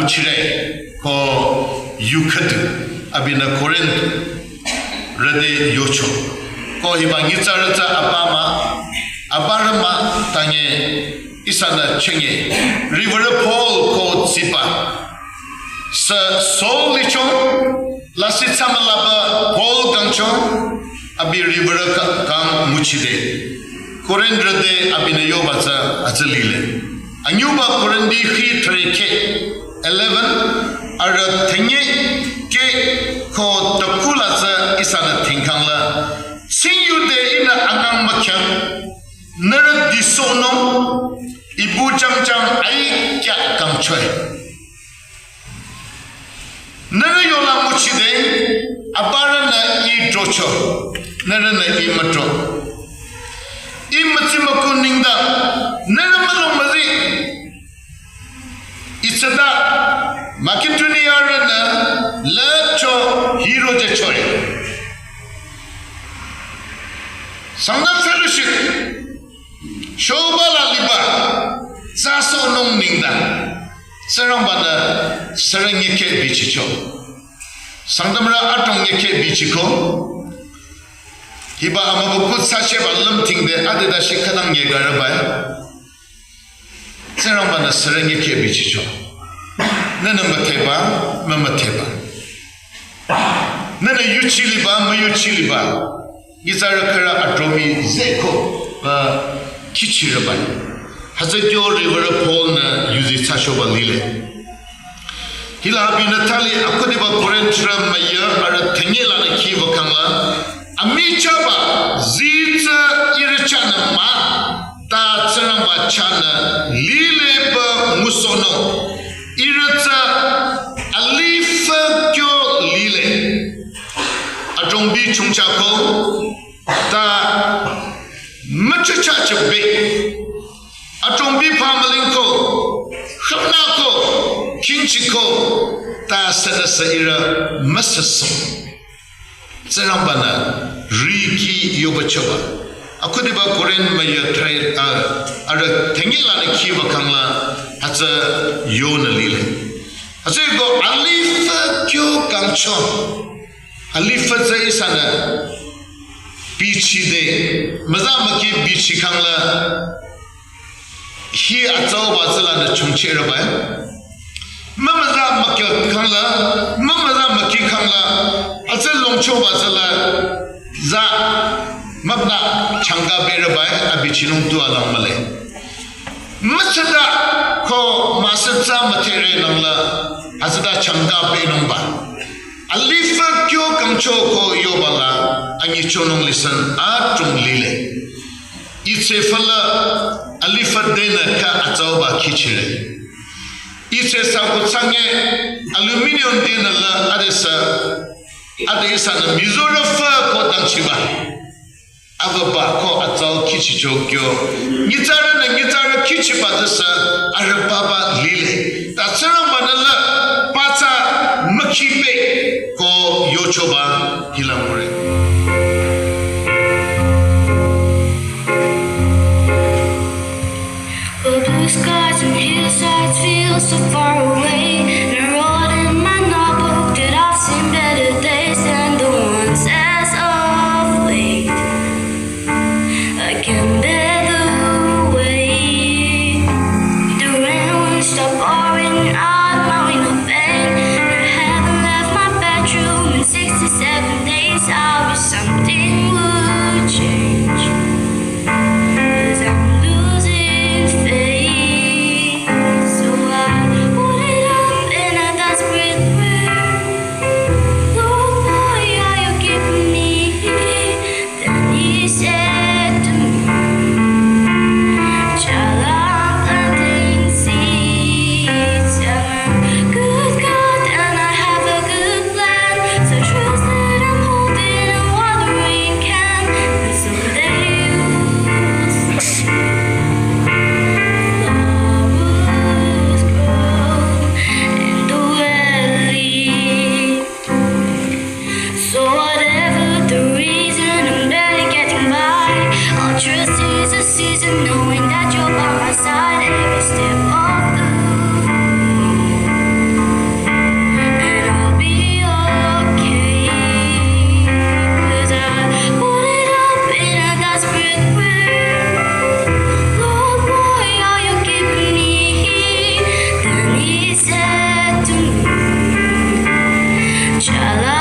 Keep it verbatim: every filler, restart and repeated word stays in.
Chire ko yu khüdu abinü Korinth rüde yocho. Ko hiba nyitsarü tsü apa mah, aparü mah, tange ihsanü chenge. Riwürü Paul ko tsiba. Sü Saul licho, lasih tsamülaba Paul kangcho, abi riwürü ka-, kang nguchide. Korinth rüde abinü yoba tsü hütsü lile. Anyüba Korinthi hi threkeh eleven, arüh thengekeh ko tükula tsü ihsanü thengkhangla. Tsing yude ihnü angang mükyang, nührü disohnung, ibu changchang aikya kangchoe. Nührü yola nguchide, aparünü ih drocho, nührünü ih müdro. Ih mütsi müku nengdang, nührü mülung müzi. Itsüda Makedoniarünü lüpcho hiro jüchoe. Sangtam fellowship shoba la liba, tsü sohnung nengdang, Tsingrangbanü sürü nyekeh bichicho. Sangtamrü adrong nyekeh bichiko. Hiba amübükuh thsachehba lümtingde adeda shi khütang nyegarübai. Tsingrangbanü sürü nyekeh bichicho. Nühnü müdheba, mümüdheba. Nühnü yuchiliba, müyuchiliba. Nyitsarü khürü adrong mii zeko, uh, khichirübai. Hütsü kyo riwürü Paul-nü yuzi thsachoba lile. Hila abinü thali akhudiba Korinthrü müyü arüh thengeklanü khiwü khangla, amichahba zii tsü ihrü chahnü mah, ta Tsingrangba chahnü lileba ngusohnung. Ihrü tsü alifü kyo lile. Adrongbi chongchako, ta müchachachebe. Adrongbi phamülingko, khümnako, khingchiko, ta sünüsü ihrü müsüsoh. Tsingrangbanü riki yoba choba. Akhudiba Korinth müyü thre, a, arüh thengeklanü khiwü khangla hütsü yonü lile. Hütsüeko alifü kyo kangcho. Alifü tsü ihsanü bichide, müza mükhi bichi khangla, hi atsauba tsülanü chongchehrübai. Mümüza mükhi khangla, mümüza mükhi khangla, atsü longchoba tsüla, za, mübünü changka berübai, abichinung tu alang mühle. Mütsüda ko müsütsa müdhere nangla, hütsüda changka benungba. Alifü kyo kangcho ko yobala, anyichonung lisan adrong lile. Itsü fala alifü denü kha atsauba khichire. Itsü saku tsange aluminium denü la adesü, adesü nü mizorü fü ko dangchiba. Abüba ko atsau khichicho kyo. Nyitsarünü nyitsarü khichiba desü arübaba lile. Ta Tsingrangbanü la patsa mükhibe ko yochoba hila ngure. The blue skies and hillsides feel so far away. And I wrote in my notebook that I've seen better days than the ones as of late. I can't bear the way. The rain won't stop pouring out my window pane. And I haven't left my bedroom in sixty-seven days. I wish something would change. 'Cause I'm losing faith. So I put it up Chala